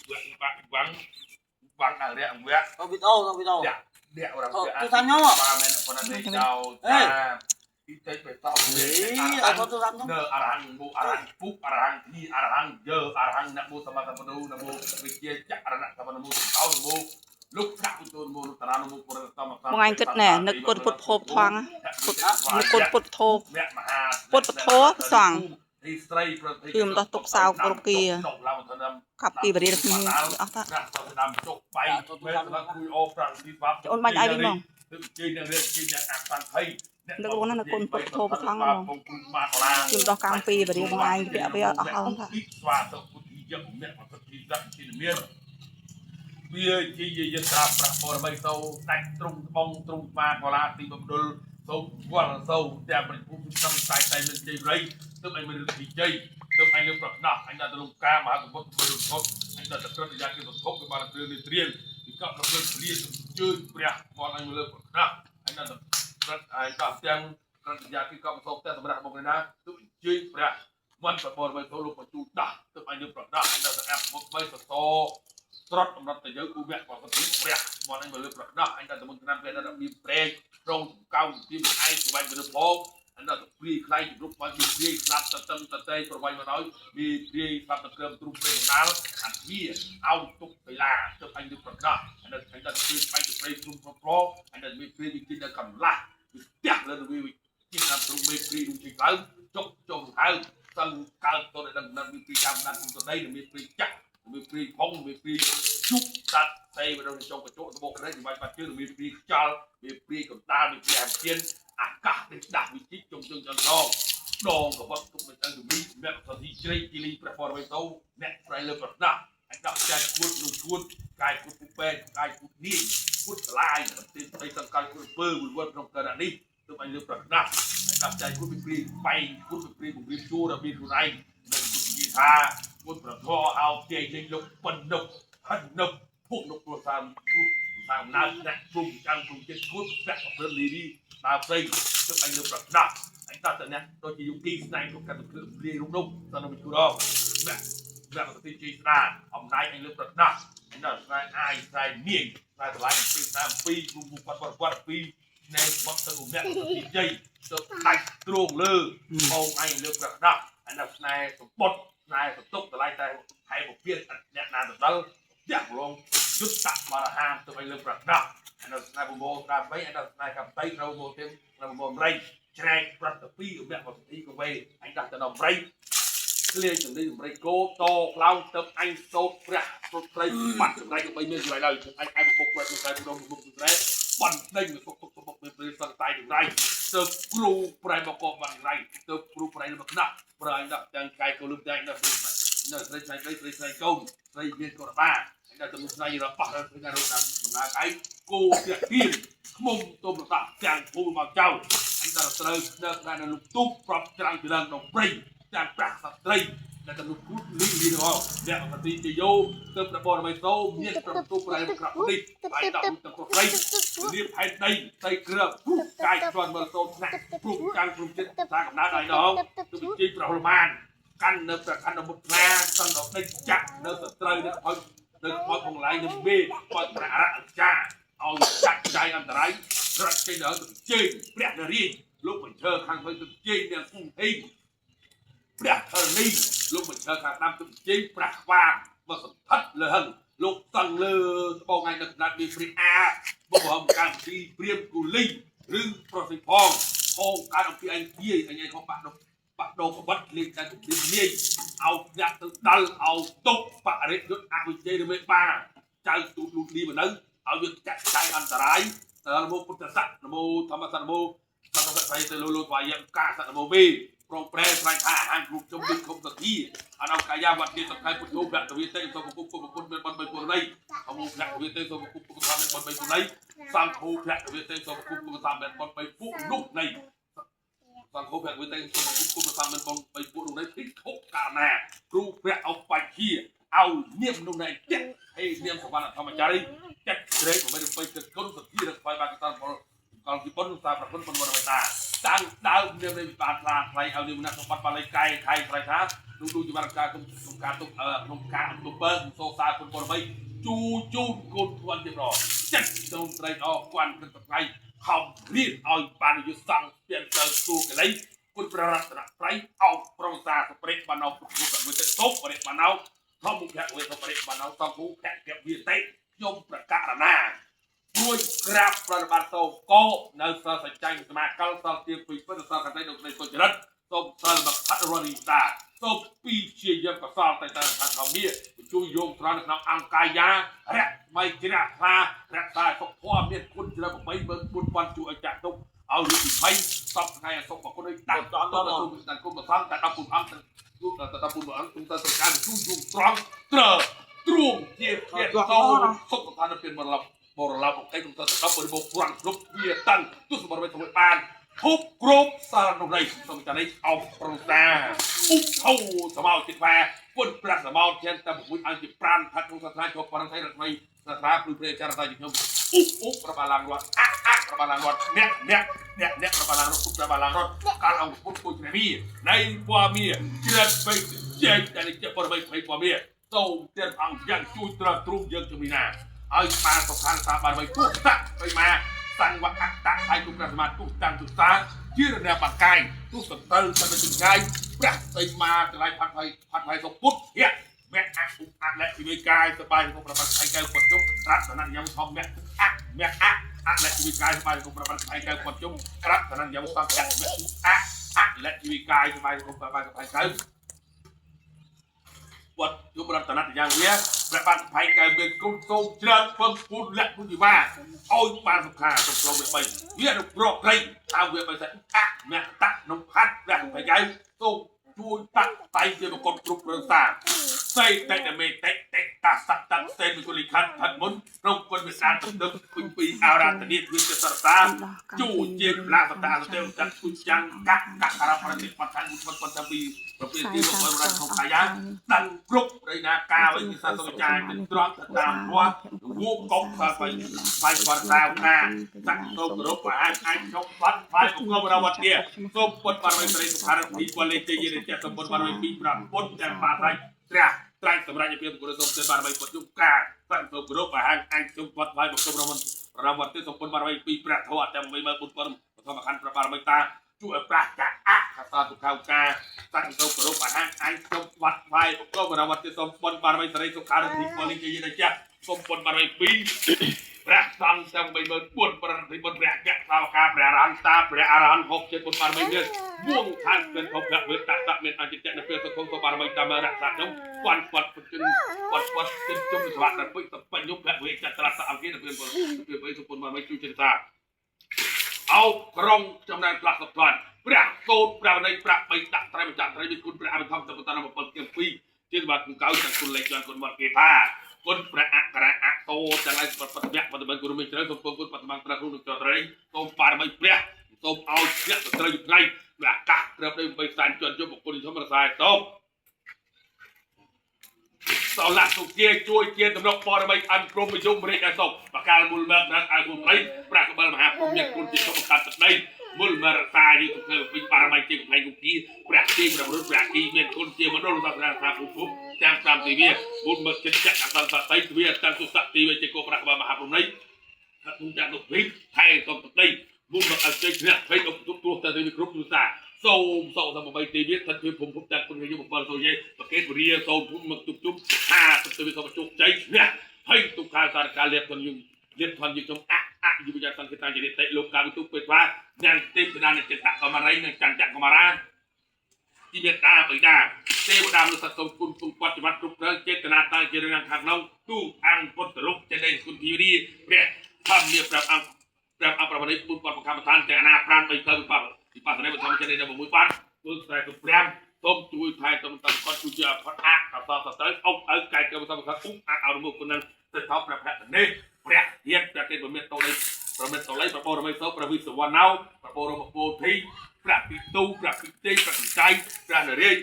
វាំងវាំងអរិយវៈ có video có video អ្នករំ ទូរស័ព្ទខ្ញុំ បាទមែនប៉ុណ្ណេះចោលតាទីតិចបេត អីអត់ទូរស័ព្ទខ្ញុំ នៅអរហង្គមោអរហង្គពុអរហង្គធីអរហង្គយើអរហង្គនមោសម្មាសម្ពុទ្ធនមោវិជ្ជាចរណៈសម្មាមោតោនមោលោកប្រាក់ទូនមោតារានមោពុរតម បងឯងគិតណែនឹកគុណពុទ្ធភពថងពុទ្ធនឹកគុណពុទ្ធធោ មហា ពុទ្ធពធសង្ឃ ទីស្រីប្រតិ គឺមិនដោះទុកសោកគ្រប់គាកាប់ពីបរិយាគ្នាអស់តា ណាស់ទៅតាមជុកបៃមេសម្រាប់គួយអូប្រាំទីបាប់ អូនបាញ់ឲ្យវិញបង ទើបជ័យនឹងរៀនជ័យអ្នកអាសាំងភ័យ នឹកបងណានឹកគុណពុទ្ធធម៌ព្រះសង្ឃហ្មង ខ្ញុំដោះកាំងពីបរិយាបងឯងពាក់វាអស់ហើយថា ស្វាទៅពុទ្ធិយៈអ្នកបពុទ្ធិស័កជាមានវាជាយយត្រាប្របរមីទៅដាច់ទ្រង់ត្បងទ្រង់ស្មាកលាទីបំដុលសូមវល់សូទាំងព្រះភូមិសំតែតែមានជ័យរៃទើបឯងមានរិទ្ធិជ័យទើបឯងលើប្រណោះអញដល់ទៅលំកាមហាសម្ពុទ្ធធ្វើរន្ធត់អញដល់ទៅក្រឹតយ៉ាគេសន្ធប់គេបានគ្រឿងនេះត្រៀមពីកប់ដល់លើព្រាជើញព្រះវល់អញលើប្រណោះអញដល់ទៅក្រឹតឯងដល់ទាំងក្រឹតយ៉ាគេកប់សោកតែសម្រាប់មកណាទើបជើញព្រះ មិនបបរបីទៅលោកបញ្ជូដាស់ទៅអញលើប្រដាស់អញដល់ទៅអាប់មកបីសតត្រត់អំរត់ទៅយើងគូវៈបបទីព្រះមកអញមកលើប្រដាស់អញដល់ទៅមុនឆ្នាំគេដល់មានព្រែកត្រង់កៅទីឯងស្វែងទៅផងអញដល់ទៅព្រីខ្លាយជំរុកបាញ់មានព្រីស្លាប់តតឹងតតេប្រវាញ់មកដល់មានព្រីស្លាប់ទៅគ្រើមទ្រុំព្រៃកណ្ដាលអាវាអោទុកកីឡាទៅអញលើប្រដាស់អញដល់អញដល់ព្រីស្បែកទៅព្រៃទ្រុំប្រប្រអញដល់មានព្រីវិជិដល់កម្លាស់វាផ្ទះលើវាវិជិដល់ទ្រុំមេព្រីនោះជិះឡើងចុកចុះហើយ សឹងកើតទៅដល់នឹងមានពីកម្មណាត់គុំតដីមានពីចាក់មានពីផុងមានពីជុកតាត់សេបដល់ចុងកញ្ចក់ត្បូងក្រែងបាច់បាត់ជើងមានពីខ្យល់មានពីកណ្ដាលមានពីអាមៀនអាកាសនេះដាស់វិជីជុំជើងចន្ទងដងកបត់ទុកនៅទាំងជំនីអ្នកសន្ធិជ្រៃទីលីព្រះបរមីតោអ្នកប្រៃលើប្រដាស់អញដាក់ចែកគួតនោះគួតកាយគួតពុពេកាយគួតនេះគួតស្លាយទីស្ដីសង្កត់គួតពើវិវត្តក្នុងករណីនេះទើបអញលើប្រដាស់ ដាក់ចៃគួតពីព្រីបែងគួតពីព្រីពង្រៀបជួរដល់មានខ្លួនឯងនៅពុទ្ធនិយាយថាគួតប្រធរអោទាយលេងលោកប៉ុននុកហិននុកពួកនុកគ្រួសារគ្រួសារអំណាចអ្នកព្រំចាំងព្រំចិត្តគួតពាក់ប្រព្រឹត្តលីរីដើរព្រៃទើបអញលើប្រដាស់អញដាក់តែអ្នកដូចជាយុគីស្នែងគ្រប់កាត់ទៅព្រាយរូបនោះតើនៅមិនគួរដល់អ្នកអ្នកប្រតិជីស្ដាអំណាចអញលើប្រដាស់អញដល់ស្នែងអាយស្នែងនាងស្នែងតម្លៃពីស្នែងពីរព្រំគាត់គាត់គាត់ពីរណែបត់ទៅអ្នកប្រតិជ័យ ទៅដាច់ទ្រូងលើបងឯងលើប្រដាប់អានេះស្នេហ៍សម្បុតស្នេហ៍សតុកតម្លៃតែហែពពៀនអ្នកណាទៅដល់ផ្ទះរងយុទ្ធបរហានទៅឲ្យលើប្រដាប់អានេះស្នេហ៍បបោស្ដាប់បីអានេះស្នេហ៍កំតៃត្រូវមកទៀមត្រូវមករៃច្រែកប្រតិពីអមៈបតិកវេអញដាក់ទៅដល់រៃក្លៀងទៅនេះរៃគោតក្លោងទៅអញសោតព្រះពុទ្ធត្រីបាត់សម្រេចបីមានសម្រេចឡើយអញឯងបុកប្រតិតែដុំបុកសម្រេចបណ្ដេញមកទុកទុកបុកពេលសង្តែចម្រៃ ទៅគ្រូប្រែមកកបានរៃទៅគ្រូប្រែមកណាក់ប្រែដាក់ទាំងកាយកូលឹមទាំងដល់នៅស្រីស្រីស្រីស្រីកូនស្រីមានកុរបាដល់ទៅស្រីរបស់ដល់ស្រីរត់តាមដំណើរកាយគោទៀកទៀមខ្មុំទុំរតាទាំងភូមិមកចៅអញដល់ត្រូវដឹកដល់នៅលុកទូកប្រាប់ច្រាំងពីឡើងក្នុងព្រៃទាំងប្រាក់សត្រីដែលទៅលុកគូតលីលីរអ្នកអតិជយោទៅប្របរមីតោមានប្រទូប្រែក្រនេះបាយដាក់ទៅក្រស្រី រៀបផែនដីដីគ្រើព្រុសកាយស្វាន់មើលតូនថ្នាក់ព្រុសចាំងព្រុសចិត្តសាកំណើតឲ្យដងទៅវិជ័យប្រហលមានកាន់នៅប្រខណ្ឌមុតណាសន្តដេញចាក់នៅសត្រូវនៅខោចនៅខោចបងឡៃនៅមេខោចប្រារៈចាឲ្យចាក់ចៃអន្តរាយរត់ចេញដល់ទៅជើងព្រះនរាជលោកបញ្ឈើខាងទៅជើងទាំងគូហេងព្រះធរណីលោកបញ្ឈើខាងដើមទៅជើងព្រះខ្វាងមកសន្ធិដ្ឋលើហឹងលោកតឹងលើត្បូងឯនៅកណ្ដាលមានព្រាអា បបរកម្មពីព្រាមគូលីឬប្រសិទ្ធផងហងកើតអំពីអញទាយអញឯងខំបាក់ដុបាក់ដោកបិតលេងតែគៀមនាយឲ្យអ្នកទៅដល់ឲ្យទុកបរិយុទ្ធអវិជ្ជាឬមេបាចៅទូលូតលីមកនៅឲ្យវាចាក់ចែងអន្តរាយដល់មោពុទ្ធស័កនមោធម្មស័កនមោសង្ឃស័កស្រីទៅលោលោស្វាយកាស័កនមោមេប្រងប្រែស្រែកថាអាហារគ្រប់ជុំវិញគុំសធាអនកាយាវត្តសង្ខេពុទ្ធោភគវិតិសូមគុំគុំគុណមានបនបីពុរណីអមភគវិតិសូមគុំគុំធម្មមានបនបីពុរណី សង្ឃោភគវិតិសូមគុំគុំធម្មមានបនបីពុនោះណីសង្ឃោភគវិតិសូមគុំគុំធម្មមានបនបីពុនោះណីភិក្ខុកាលណាគ្រូព្រះអបច្ជាឲ្យនាមនោះណីចិត្តហេនាមសវណ្ណធម្មចារីចិត្តជ្រែកប្របីទៅគុណសធារខ្វាយបាកតាផលកលទីបុណ្យសាប្រគុណបុណ្យវរវតាតាំងដើមនាមនៃវិបានខ្លាថ្លៃឲ្យនាមណាសម្បត្តិបាលីកែខៃស្រ័យថា នោះដូចជាវត្តការក្នុងការទុកក្នុងការទុកបើសូសាគុណបរមីជូជូនគុណធន់ជាប្រចិត្តសូមត្រេកអរគន់ព្រឹកថ្ងៃខំរៀនឲ្យបានយុសង្ឃពៀនទៅទូកលៃគុណប្ររតនត្រ័យអោប្រសាសប្រិបានអោពុទ្ធវិតិសុបរិបានអោធម្មភៈវេសបរិបានអោសង្ឃុភៈកវិតិខ្ញុំប្រកាសណា រួចក្រាបប្រតិបត្តិសូកោនៅសិលសច្ចាញ់សមាកលសិលទៀងពីពិតសិលកតៃនៅក្នុងសុចរិតសូមសិលបផាត់រនីតាសូមពីជាយកកសលតែតែឋានធម្មាជួយយោងត្រង់ក្នុងអង្គកាយារៈមៃជ្រះថ្លារក្សាសុខធម៌មានគុណច្រើន84000ជួយឲ្យចាក់ទុកឲ្យរួចពីភ័យសពថ្ងៃសុខប្រគុណឲ្យតាំងតទៅទូតាមគុណប្រសំតែ10គុណអង្គទៅតែ10គុណអង្គទុំទៅសង្ការជួយយោងត្រង់ត្រទ្រួមជាជាតោសុខស្ថានភាពមរលបរឡោកៃកំតទៅបរិបោប្រាំងគ្រប់វាតាំងទស្សបរិបទបានធប់គ្រប់សារនោះនេះសូមចានេះអោប្រសាឧបោសមោចិត្តវ៉ាពុនប្រាសមោធានតែមួយអង្គជាប្រានផាត់ក្នុងសាសនាជាប់បរថៃរថ្មីសាសនាព្រឺព្រះចារតាខ្ញុំឧបឧបប្របាឡាងរត់អអប្របាឡាងរត់អ្នកអ្នកអ្នកអ្នកប្របាឡាងរត់ប្របាឡាងរត់កាលអង្គពុទ្ធពុជរីនៃពណ៌មាជ្រិតពេកជែកតែជាបរិបទភ័យពណ៌មាសូមទានអង្គយ៉ាងជួយត្រទ្រូងយើងជំនាឲ្យបានសុខាសាបានໄວទុះតទៅមកសង្វអតៈហើយគុណសមាទុះតាំងទុសាជារណបកាយទុះសត្រូវទៅជំងាយព្រះសីមាកន្លែងផាត់ហើយផាត់ហើយសុពុទ្ធៈមៈអឧអលៈជីវិកាយសបាយគុណប្របាត់ហើយកៅពុទ្ធជុំរតនយមធម្មៈអមៈអអលៈជីវិកាយសបាយគុណប្របាត់ហើយកៅពុទ្ធជុំរតនយមសង្ឃៈមៈអអលៈជីវិកាយសបាយគុណប្របាត់ហើយកៅវត្តជុំរតនយ៉ាងវាព្រះបាទផៃកៅមានគុណសូមច្រើនពឹងពូនលក្ខពុទ្ធិវាឲ្យបានសុខាសូមសូមវាបីវានឹងប្រកត្រីតើវាបីតែអមៈតៈនំផាត់ព្រះផៃកៅសូមជួយតាក់តៃជាប្រកបគ្រប់គ្រឿងសារសៃតេតមេតេតេតាសតតសេមិគុលិខិតផាត់មុនរងគុណវិសាទទឹកគុញពីអរតនីវាជាសរសាជួយជាឡាសតាទេវតាគុចាំងកកករប្រតិបត្តិមុខបត្តពីប្រពៃទីរបស់រដ្ឋក្នុងកាយាតាំងគ្រប់រៃណាកាវិសាសវិចារនឹងត្រង់តាមវត្តវូកុកសាបៃបាយវត្តសាវកាតាំងទៅគ្រប់អាចអាចជប់វត្តបាយអង្គរវត្តទាសូមពុទ្ធបារមីស្រីសុខារទីពលលេជយរិទ្ធសម្ពុទ្ធបារមីពីប្រាពុទ្ធទាំងបាត្រៃត្រាស់ត្រៃសម្រាប់ជាគុណសូមទេបារមីពុទ្ធយុកាតាំងទៅគ្រប់អាហារអាចជប់វត្តបាយអង្គរវត្តរវត្តទេសម្ពុទ្ធបារមីពីព្រះធម៌ទាំង14000បឋមខណ្ឌព្រះបារមីតាជួយឲ្យប្រាស់កអខសាទុខៅកាតាំងទៅគ្រប់អាហារអាចជប់វត្តបាយអង្គរវត្តទេសូមបុណ្យបារមីស្រីសុខារទីពលលេជយរិទ្ធសូមបុណ្យបារមីពីព្រះសង្ឃទាំង34000ប្រតិបុត្រព្រះកសាវកាព្រះអរហន្តតាព្រះអរហន្ត6ចិត្តបុណ្យបារមីមានវងឋានเป็นភពវេតតមានអចិន្តនៅពេលសុខសុបារមីតាមរក្សាខ្ញុំគាត់គាត់ជិនគាត់គាត់ជិនជុំសវត្តពេចបញ្ញភវេចត្រសអង្គនៅពេលពេលបីសុពុនបារមីជួយចិនសាអោក្រុងចំណែនផ្លាស់សុភ័ណ្ឌព្រះសូត្រព្រះនៃប្រាក់បីដាក់ត្រៃម្ចាស់ត្រៃមានគុណព្រះអភិធម្មតបតន7គៀ2ជាសម្បត្តិកៅទាំងគុណលេខជាន់គុណវត្តគេថាគុណព្រះអក្សរអតោទាំងឯងបបតវៈបតបគុណមានច្រើនសូមគុណបតមត្រគ្រូនឹងចត្រីសូមបារមីព្រះសូមឲ្យអ្នកត្រូវថ្ងៃអាកាសត្រូវដោយបីសែនជាន់ជុំបុគ្គលធម្មរសាយសូមសោឡាសុជាជួយជាតំណកបរមីអន្តព្រមយមរាជអសុខបកាលមូលមើរឲ្យគុណព្រៃព្រះកបលមហាភូមិមានគុណជាសុខកាត់ទឹកដីមូលមរសាយទៅធ្វើពីបារមីជាកំផែងគុគីព្រះទីព្រះរុទ្ធព្រះគីមានគុណជាមណ្ឌលសាសនាថាភូមិទាំងតាមទិវាមូលមើចិត្តចក្រអសន្សតីទ្វាតាំងសុសតិវេជាកោព្រះកបលមហាភូមិនេះថាទុំចាក់ទុភិថែសុំទឹកដីមូលមើអជ័យឈ្នះភ័យអុកទុកទោះតែទៅគ្រប់ទុសាសូមសូមតាមបីទេវាស្ថិតពីភូមិភពទាំងគុណយុ7សូយេប្រកេតវរាសូមភូមិមកទុកជុំ50ទៅវាសូមជោគជ័យឈ្នះភ័យទុក្ខាសារកាលៀបធនយងលៀបធនយងខ្ញុំអអយុវសង្ឃតាចរិតិលោកកាវិទុពេទ្វាញ៉ាំទេពតានិចិត្តកមរីនិងចន្ទកមរាទីមេតាបិតាទេវតាមនុស្សសូមគុណគង់បច្ចុប្បន្នគ្រប់ត្រូវចេតនាតាជារឿងខាងក្នុងទូអង្គពុទ្ធរូបចេតិគុណធីរីព្រះធម្មនាព្រះអង្គព្រះអប្រវត្តិពុទ្ធបកម្មដ្ឋានទាំងអាណាប្រានបីផ្លូវវិបត្តិវិបត្តិនេះបឋមចេតិ16បាត់គឺស្រែទៅព្រះសូមជួយថែតំតំគាត់ជួយជាអផតអកសសត្រូវអុកឪកែកសំសំអុកអអរមុខគុណនឹងទៅថោព្រះភៈនេះព្រះធាតព្រះទេពមេតតលីប្រមេតតលីប្រពោរមីសោព្រះវិសវណ្ណោប្រពោរមពោធិព្រះពិទូព្រះពិទេព្រះពិច័យព្រះនរាយ